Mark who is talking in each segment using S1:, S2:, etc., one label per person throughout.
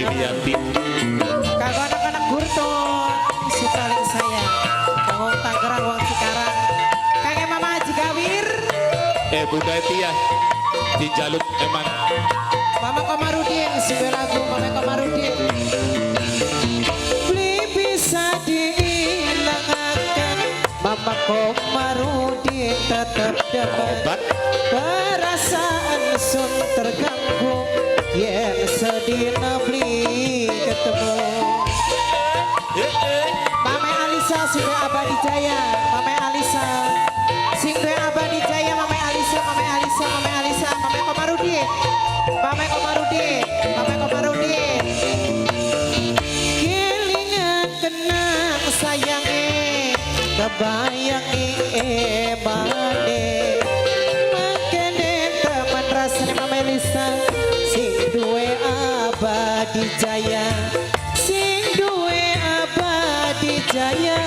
S1: Lilianti.
S2: Kanggo anak-anak Gurton si paling sayang. Kanggo Tangerang wong Cikarang. Kangge Mama Haji Gawir,
S1: Bunda Tia dijaluk eman.
S2: Mama Komarudin sing duwe lagu Mama Komarudin. Beli bisa diilangaken Mama Komarudin tetep demen.
S1: Obat.
S2: Perasaan sun terganggu yen sedina beli ketemu. Mama Alisa sing duwe Abadi Jaya, Mama Alisa sing duwe Abadi Jaya, Mama Alisa, Mama Alisa, Mama Alisa, Mama Komarudin, Mama Komarudin, Mama Komarudin. Kelingan kenang sayange, kebayang emane. Makene teman rasane Mama Elisa sing duwe Abadi Jaya, sing duwe Abadi Jaya.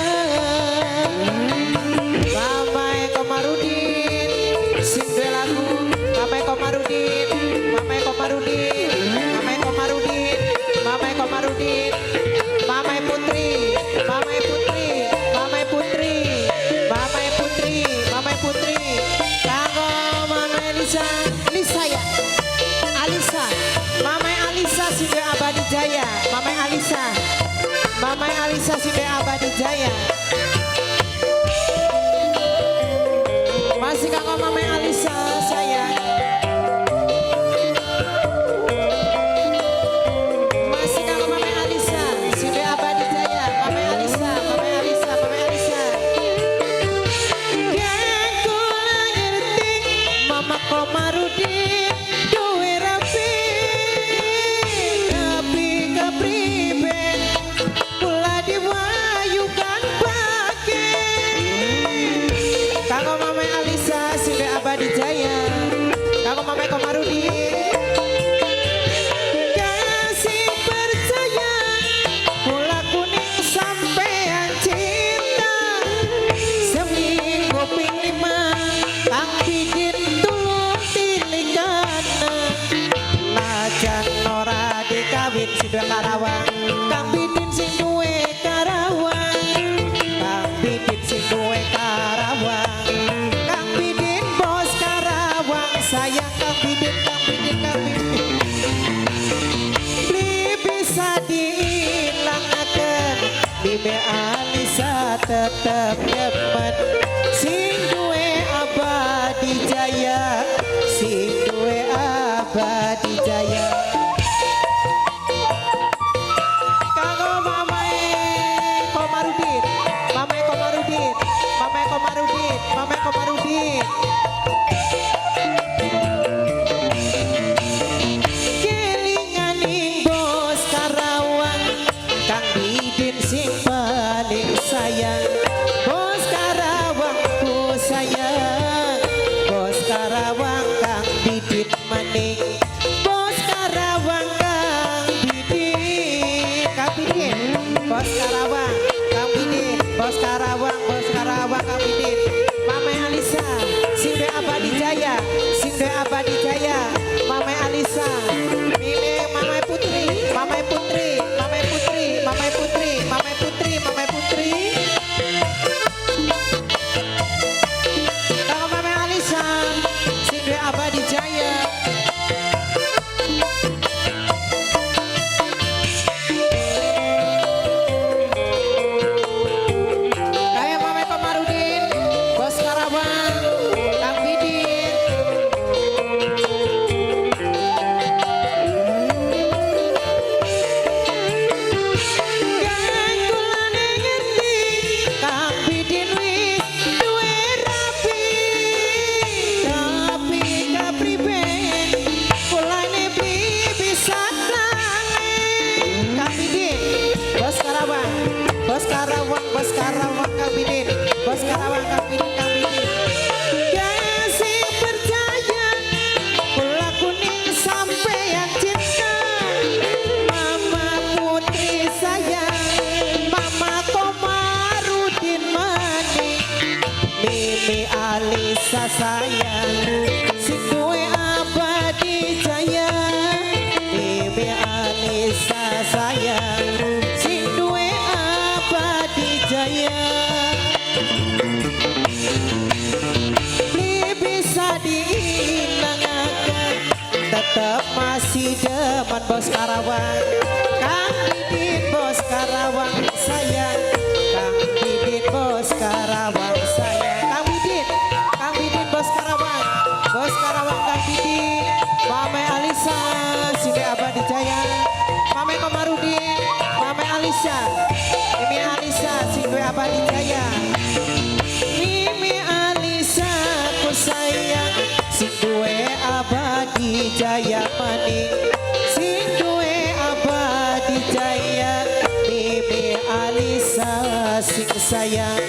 S2: Mama Komarudin sing duwe lagu Mama Komarudin, Mama Komarudin, Mama Komarudin, Mama Komarudin, Mama Putri, Mama Putri, Mama Putri, Mama Putri, Mama Putri. Kanggo Mama Elisa, Lisa ya. Alisa, Mama Alisa sing duwe Abadi Jaya, Mama Alisa. Mama Alisa sing duwe Abadi Jaya. Masih kanggo Mama Alisa sayang. Masih kanggo Mama Alisa sing duwe Abadi Jaya, Mama Alisa, Mama Alisa, Mama Alisa. Yang kula ngerti Mama Komarudin duwe rapi, tapi kepriben kula diwayukan pake. Kanggo Mama Alisa sing duwe Abadi Jaya, kanggo Mama Komarudin. Kasih percaya kula kuning sampean cinta. Seminggu ping lima Kang Bidin tulung tilikana. Najan ora dikawin sing duwe Karawang, Kang Bidin sing duwe Karawang, Kang Bidin sing duwe Karawang, Kang Bidin bos Karawang sayang Kang Bidin, Kang Bidin, Kang Bidin. Beli bisa diilangaken Mime Alisa tetep demen. Sing duwe Abadi Jaya, sing duwe Abadi Jaya. Kanggo Mamae Komarudin, Mamae Komarudin, Mamae Komarudin, Mamae Komarudin. Kelinganing bos Karawang, Kang Bidin sing paling sayang. Bos Karawang ku sayang, bos Karawang Kang Bidin maning. Bos Karawang Kang Bidin, Kang Bidin, bos Karawang Kang Bidin, bos Karawang, bos Karawang Kang Bidin. Mama Alisa sing duwe Abadi Jaya, sing duwe Abadi Jaya, Mama Alisa. Mime Mama Putri, Mama Putri, Mama Putri, Mama Putri, Mama Putri, Mama Putri. Kanggo Mama Alisa sing duwe Abadi Jaya. Kayak Mama Komarudin, Bos Karawang, Kang Bidin. Kang kulane ngerti, Kang Bidin wis duwe rapi, tapi kepriben kulane beli bisa nangis. Kang Bidin, Bos Karawang, Bos Karawang, Bos Karawang Kang Bidin, Bos Karawang Kang Bidin, Kang Bidin. Kasih percaya kula kuning sampeyan cinta. Mama Putri sayang, Mama Komarudin maning. Mimi Alisa sayang, sing duwe Abadi Jaya. Mimi Alisa sayang. Beli bisa diilangaken, tetep masih demen bos Karawang. Kang Didin bos Karawang sayang, Kang Didin bos Karawang sayang. Kang Didin, Kang Didin bos Karawang, bos Karawang Kang Didin. Mame Alisa, Sinde Abadi Jaya, Mame Komarudin, Mame Alisa, Mimi Alisa, Sinde Abadi Jaya. Mimi Alisa ku sayang, sing duwe Abadi Jaya maning, sing duwe Abadi Jaya. Mimi Alisa sing sayang.